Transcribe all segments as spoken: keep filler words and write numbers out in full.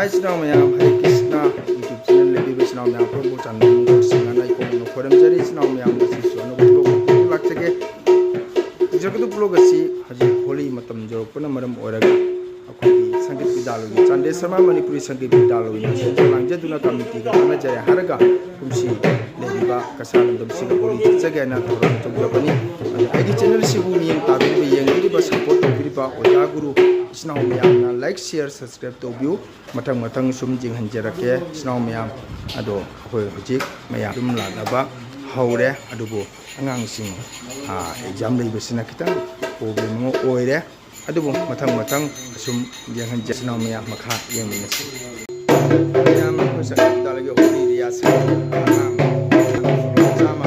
ꯏꯆꯤꯟ ꯏꯅꯥꯎ ꯃꯌꯥꯝ, ꯍꯔꯦ ꯀ꯭ꯔꯤꯁꯅ꯫ YouTube channel ꯂꯩꯕꯤꯕ ꯏꯆꯤꯟ ꯏꯅꯥꯎ ꯃꯌꯥꯝ ꯄꯨꯝꯅꯃꯛꯄꯨ ꯆꯥꯟꯕꯤꯗꯨꯅ ꯅꯤꯡꯊꯧꯁꯤꯡ ꯍꯥꯏꯅ ꯑꯩ ꯀꯣꯛꯅ ꯈꯣꯏꯔꯝꯖꯔꯤ꯫ ꯏꯆꯤꯟ ꯏꯅꯥꯎ ꯃꯌꯥꯝ ꯉꯁꯤꯁꯨ ꯑꯅꯧꯕ vlog ꯑꯃ ꯂꯥꯛꯆꯒꯦ꯫ ꯍꯧꯖꯤꯛꯀꯤ vlog ꯑꯁꯤ ꯍꯧꯖꯤꯛ ꯍꯣꯂꯤ ꯃꯇꯝ ꯌꯧꯔꯛꯄꯅ ꯃꯔꯝ ꯑꯣꯏꯔꯒ ꯑꯩꯈꯣꯏꯒꯤ ꯁꯪꯒꯤꯠ ꯕꯤꯗ꯭ꯌꯥꯂꯣꯏꯒꯤ, ꯆꯥꯟꯗꯦ ꯁꯔꯃ ꯃꯅꯤꯄꯨꯔꯤ ꯁꯪꯒꯤꯠ ꯕꯤꯗ꯭ꯌꯥꯂꯣꯏꯅ ꯁꯤꯟꯖ ꯂꯥꯡꯖꯗꯨꯅ ꯀꯃꯤꯇꯤꯒ ꯇꯥꯟꯅꯖꯔꯦ ꯍꯥꯏꯔꯒ ꯀꯨꯝꯁꯤ ꯂꯩꯔꯤꯕ ꯀꯁꯥ ꯂꯝꯗꯝꯁꯤꯗ ꯍꯣꯂꯤ ꯆꯠꯆꯒꯦ ꯍꯥꯏꯅ ꯊꯧꯔꯥꯡ ꯇꯧꯖꯕꯅꯤ꯫ ꯑꯗꯣ ꯑꯩꯒꯤ channel ꯁꯤꯕꯨ ꯃꯤꯠꯌꯦꯡ ꯇꯥꯕꯤꯔꯤꯕ, ꯌꯦꯡꯕꯤꯔꯤꯕ, support ꯇꯧꯕꯤꯔꯤꯕ ꯑꯣꯖꯥ ꯒꯨꯔꯨ ꯏꯆꯤꯟ ꯏꯅꯥꯎ ꯃꯌꯥꯝꯅ like, share, subscribe ꯇꯧꯕꯤꯌꯨ꯫ ꯃꯊꯪ ꯃꯊꯪ ꯁꯨꯝ ꯌꯦꯡꯍꯟꯖꯔꯛꯀꯦ ꯏꯆꯤꯟ ꯏꯅꯥꯎ ꯃꯌꯥꯝ꯫ ꯑꯗꯣ ꯑꯩꯈꯣꯏ ꯍꯧꯖꯤꯛ ꯃꯌꯥꯝ ꯑꯗꯨꯝ ꯂꯥꯛꯅꯕ ꯍꯧꯔꯦ꯫ ꯑꯗꯨꯕꯨ ꯑꯉꯥꯡꯁꯤꯡ, ꯑꯥ, exam ꯂꯩꯕꯁꯤꯅ ꯈꯤꯇꯪ problem ꯑꯃ ꯑꯣꯏꯔꯦ꯫ ꯑꯗꯨꯕꯨ ꯃꯊꯪ ꯃꯊꯪ ꯑꯁꯨꯝ ꯌꯦꯡꯍꯟꯖꯦ꯫ ꯏꯆꯤꯟ ꯏꯅꯥꯎ ꯃꯌꯥꯝ ꯃꯈꯥ ꯌꯦꯡꯃꯤꯟꯅꯁꯤ꯫ ꯃꯌꯥꯝ ꯑꯩꯈꯣꯏ ꯆꯠꯂꯝꯗꯥꯏꯒꯤ ꯍꯣꯂꯤ ꯔꯤꯍꯥꯔꯁꯦꯜ ꯑꯉꯥꯡ ꯆꯥꯝꯃ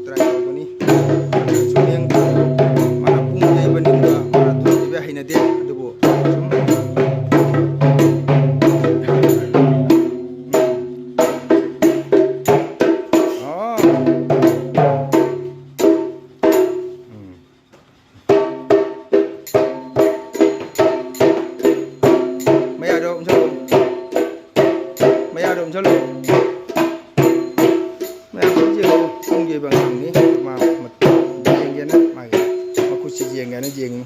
ꯇ꯭ꯔꯥꯏ ꯇꯧꯒꯅꯤ꯫ ꯁꯨꯝ ꯌꯦꯡ ꯃꯥꯅ ꯄꯨꯡ ꯌꯩꯕꯅꯤꯅ ꯃꯥꯅ ꯊꯣꯛꯈꯤꯕ ꯍꯩꯅꯗꯦ꯫ ꯑꯗꯨꯕꯨ ꯁꯨꯝ ꯑꯣ꯫ ꯎꯝ꯫ ꯃꯌꯥꯗꯣ ꯎꯝꯁꯜꯂꯨ꯫ ꯃꯌꯥꯗꯣ ꯎꯝꯁꯜꯂꯨ꯫ ꯃꯌꯥꯝ ꯌꯦꯡꯉꯨ, ꯄꯨꯡ ꯌꯩꯕ ꯑꯉꯥꯡꯅꯤ꯫ ꯃꯥ ꯌꯦꯡꯒꯦꯅ ꯃꯥꯒꯤ ꯃꯈꯨꯠꯁꯤ ꯌꯦꯡꯒꯦꯅ ꯌꯦꯡꯉꯤ꯫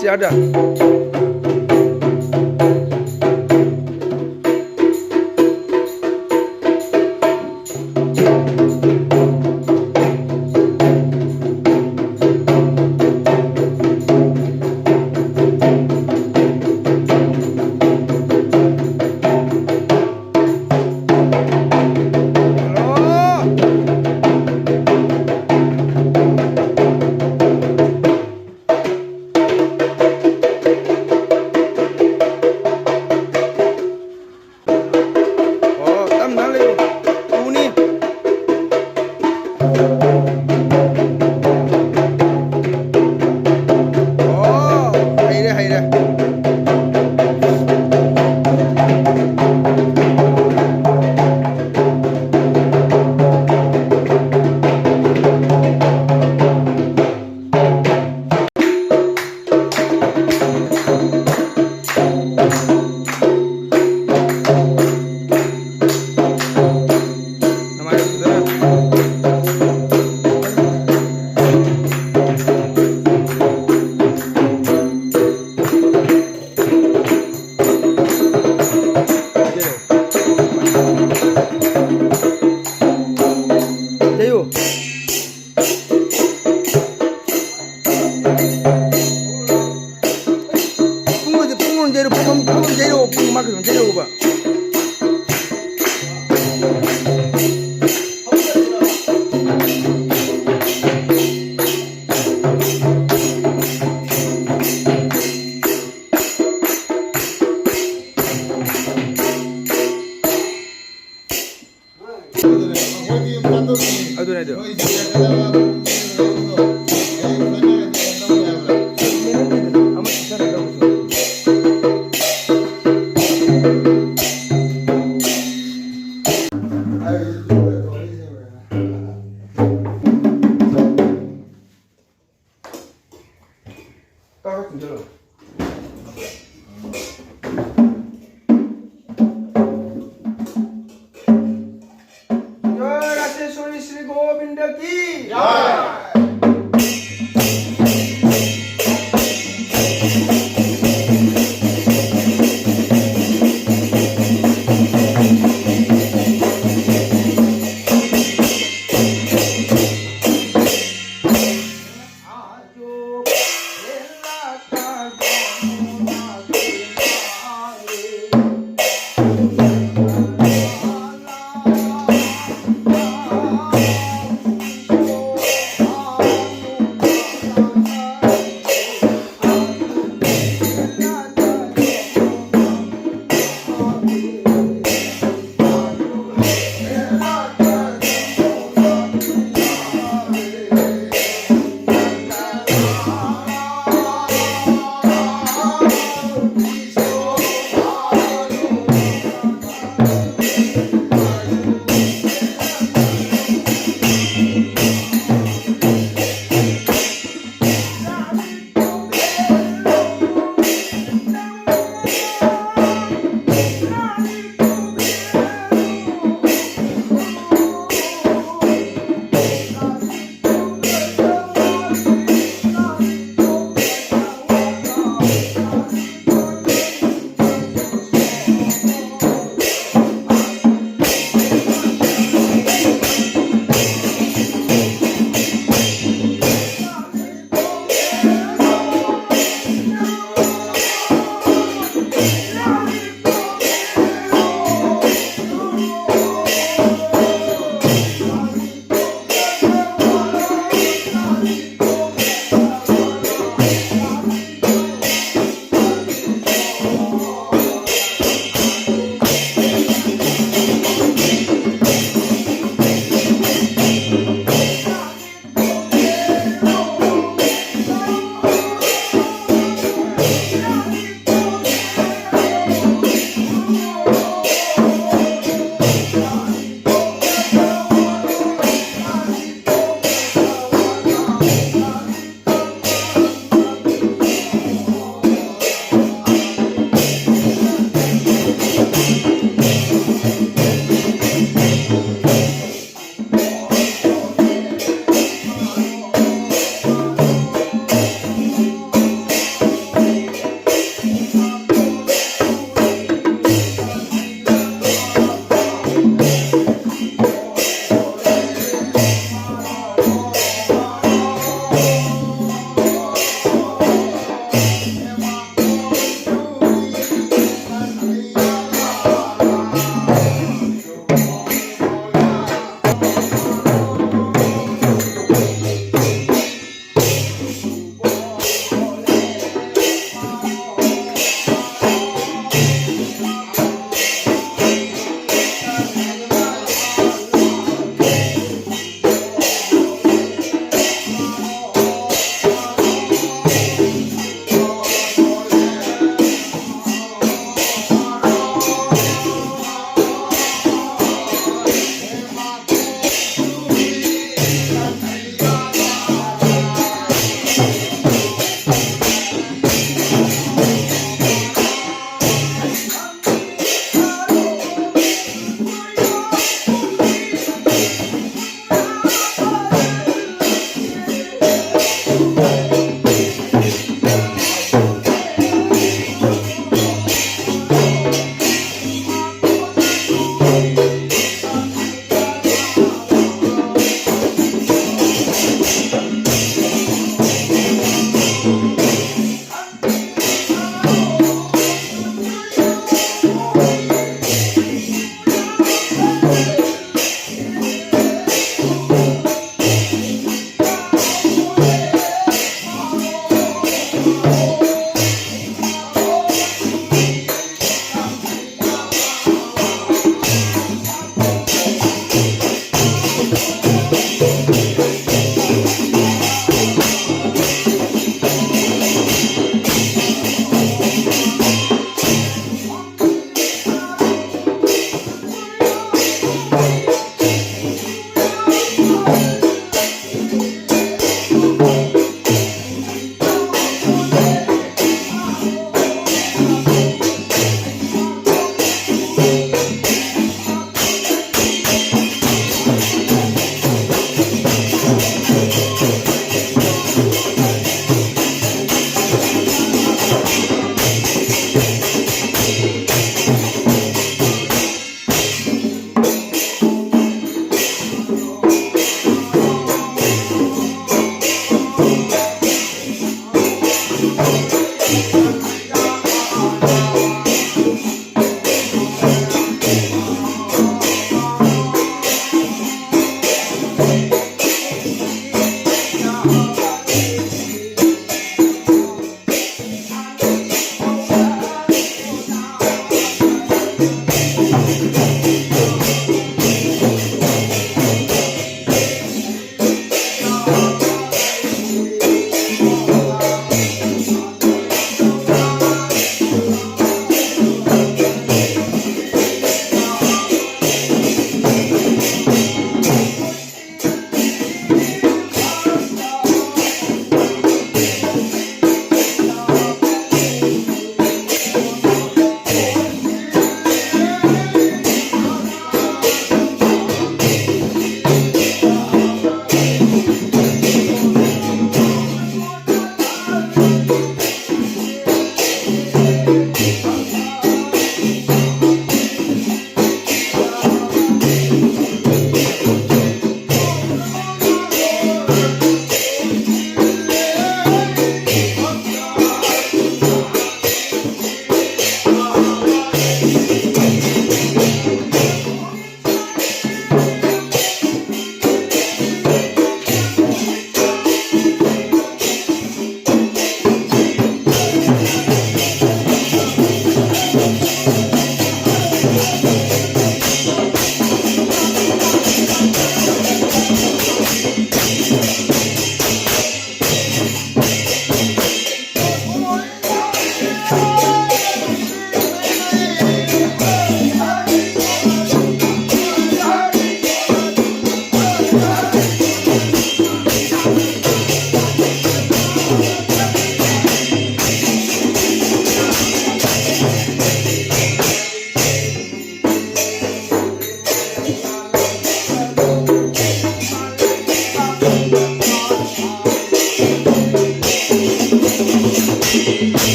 ꯆꯤꯌꯥꯔꯗ꯫ ꯑꯣ, ꯇꯞꯅ ꯂꯩꯌꯨ꯫ ꯇꯨꯅꯤ꯫ ꯑꯣ, ꯍꯩꯔꯦ, ꯍꯩꯔꯦ꯫ ꯌꯩꯌꯨ꯫ ꯄꯨꯡ ꯑꯣꯏꯗꯤ ꯄꯨꯡ ꯑꯣꯏꯅ ꯌꯩꯔꯣ, ꯄꯨꯡ ꯑꯃ, ꯄꯨꯡ ꯑꯣꯏꯅ ꯌꯩꯔꯣ, ꯄꯨꯡ ꯃꯉꯥ ꯀꯩꯅꯣ ꯌꯩꯔꯛꯑꯣꯕ꯫ ꯑꯗꯨꯅꯦ ꯑꯗꯨ꯫ ꯑꯃ ꯆꯤꯊꯔꯒ ꯇꯧꯕꯁꯨ꯫ ꯇꯥꯔꯣ, ꯈꯨꯝꯖꯤꯜꯂꯣ꯫ ꯖꯣꯏ ꯔꯥꯖꯦꯁ꯭ꯋꯔꯤ ꯁ꯭ꯔꯤ ꯒꯣꯕꯤꯟꯗ ꯀꯤ ꯖꯣꯏ꯫